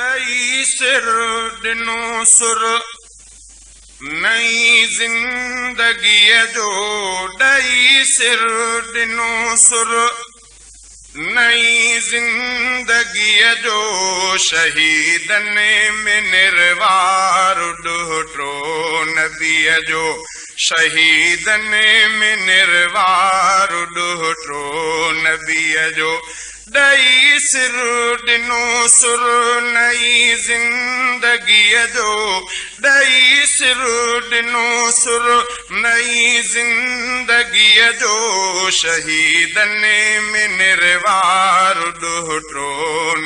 ॾेई सिर ॾिनो सुर नई ज़िंदगीअ जो, ॾेई सिर ॾिनो सुर नई ज़िंदगीअ जो। शहीदनि में निरवार ॾोहिटो नबीअ जो, शहीदनि में निरवार ॾोहिटो नबीअ जो। ॾेई सिर ॾिनो सुर नई ज़िंदगीअ जो, ॾेई सिर ॾिनो सुर नई ज़िंदगीअ जो। शहीदनि में निरवार ॾोहिटो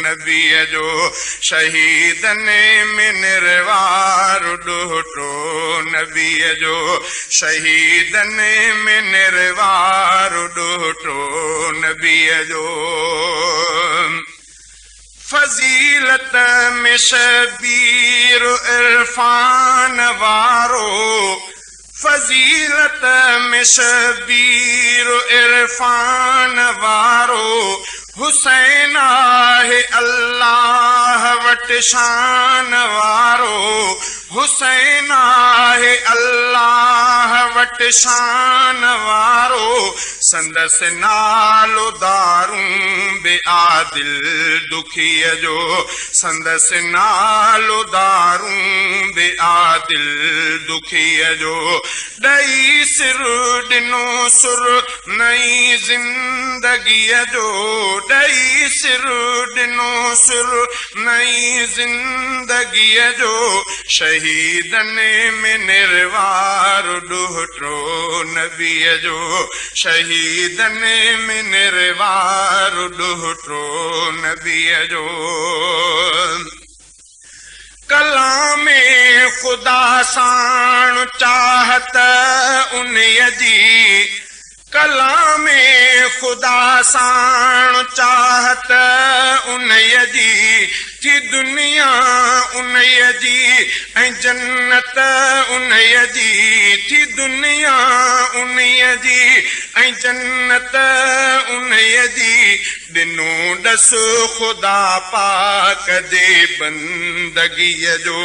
नबीअ जो, शहीदनि में निरवार ॾोहिटो नबीअ जो। शहीदनि में निरवार ॾोहिटो नबीअ जो। फज़ीलत में शबीर इरफान वारो, फज़ीलत में शबीर इरफान वारो। हुसैन आहे अल्लाह वटि शान वारो, हुसैन आहे अल्लाह वटि शान वारो। संदसि नालो दारूं बि आदिल दुखीअ जो, संदसि नालो दारूं बि आदिल दुखीअ जो। ॾेई सिर ॾिनो सुर नई ज़िंदगीअ जो, ॾेई सिर ॾिनो सुर नई ज़िंदगीअ जो। शहीदनि में निरवार ॾोहिटो नबीअ जो, शहीदनि में निरवार ॾोहिटो नबीअ जो। कलाम ख़ुदा साण चाहत उन्हीअ जी, कलाम ख़ुदा साण चाहत उन्हीअ जी। थी दुनिया उन्हीअ जी ऐं जन्नत उन्हीअ जी, थी दुनिया उन्हीअ जी ऐं जन्नत उन्हीअ जी। ॾिनो ॾस ख़ुदा पाक जे बंदगीअ जो,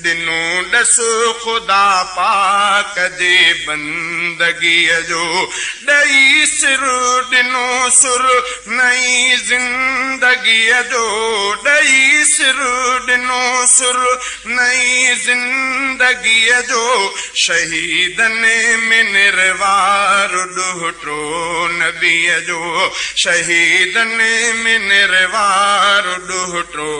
ॾिनो ॾस ख़ुदा पाक जे बंदगीअ जो। ॾेई सिर ॾिनो सुर नई ज़िंदगीअ जो, ॾेई सिर ॾिनो सुर नई ज़िंदगीअ जो। शहीदनि में निरवार ॾोहिटो नबीअ जो, शहीदनि में निरवार ॾोहिटो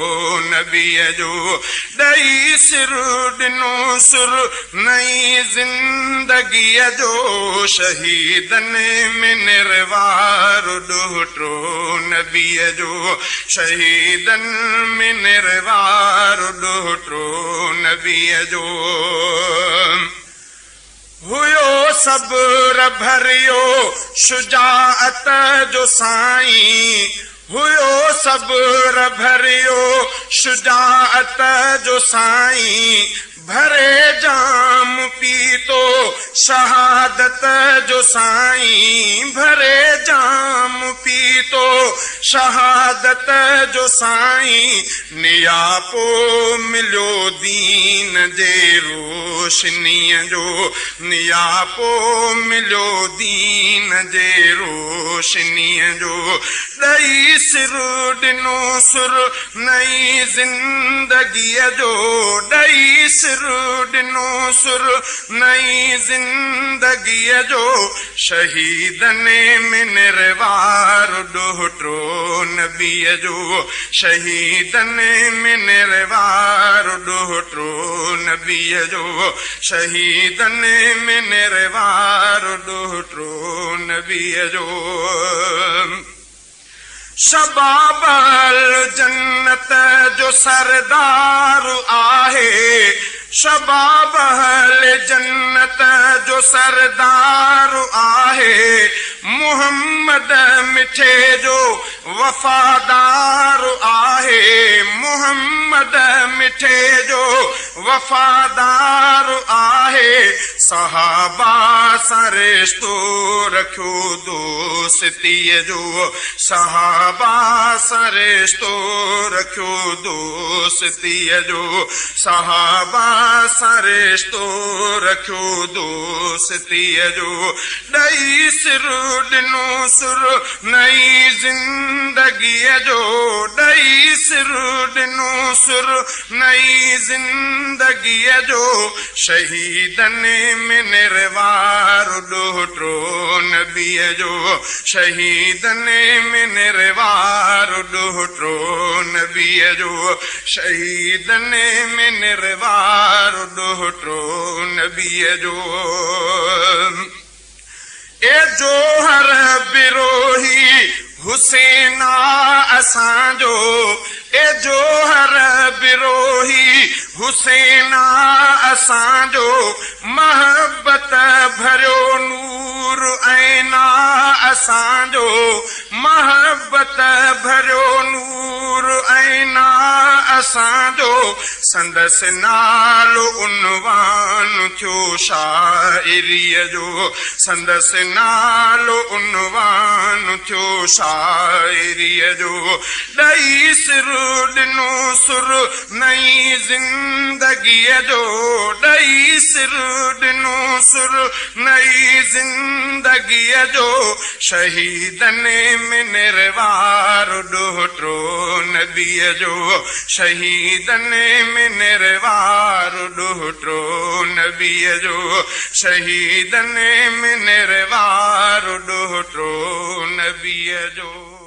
नबीअ जो। ॾेई सिर ॾिनो सुर नई ज़िंदगीअ जो, शहीदनि में निरवार ॾोहिटो नबीअ जो। शहीदनि में निरवार ॾोहिटो नबीअ जो। हुयो सब्र भरियो शुजाअत जो साईं, हुयो सब्र भरियो शुजाअत जो साईं। भरे जाम पीतो शहादत जो साईं, भरे जाम पीतो शहादत जो साईं। नियापो मिलियो दीन जे रोशनीअ जो, नियापो मिलियो दीन जे रोशनीअ जो। ॾेई सिर ॾिनो सुर नई ज़िंदगीअ जो, ॾेई सिर ॾिनो सुर नई ज़िंदगीअ जो। शहीदनि में निरवार ॾोहिटो नबीअ जो, शहीदनि में निरवार ॾोहिटो नबीअ जो। शहीदनि में निरवार ॾोहिटो नबीअ जो। शबाबल जन्नत जो सरदार आहे, शबाबल जन्नत जो सरदार आहे। मोहम्मद मिठे जो वफ़ादार आहे, मोहम्मद محمد مٺي جو وفادار آهي. صحابه سان رشتو رکيو دوستيءَ جو، صحابه سان رشتو رکيو دوستيءَ جو، صحابه سان رشتو رکيو دوستيءَ جو. ڏئي سر ڏنو سر نئين زندگيءَ جو، ڏئي سر ڏنو سر نئين زندگيءَ جو. شهيدن ۾ نروار ڏوهٽو نبيءَ جو، شهيدن ۾ نروار ڏوهٽو نبيءَ جو، شهيدن ۾ نروار ڏوهٽو نبيءَ جو. اي جوهر بروهي حسين اسان جو، اي جوهر بروهي حسين اسان جو، محبت ڀريو نور آئينا اسان جو، محبت ڀريو نور آئينا اسان جو. سندس نالو عنوان ٿيو شاعريءَ جو، سندس نالو عنوان ٿيو شاعريءَ جو. ڏئي سر ڏنو سر نئين زندگيءَ جو، ڏئي سر ڏنو سر نئين زندگيءَ جو. شهيدن ۾ نروار ڏوهٽو نبيءَ جو، شهيدن ۾ نروار ڏوهٽو نبيءَ جو، شهيدن ۾ نروار ڏوهٽو نبيءَ جو.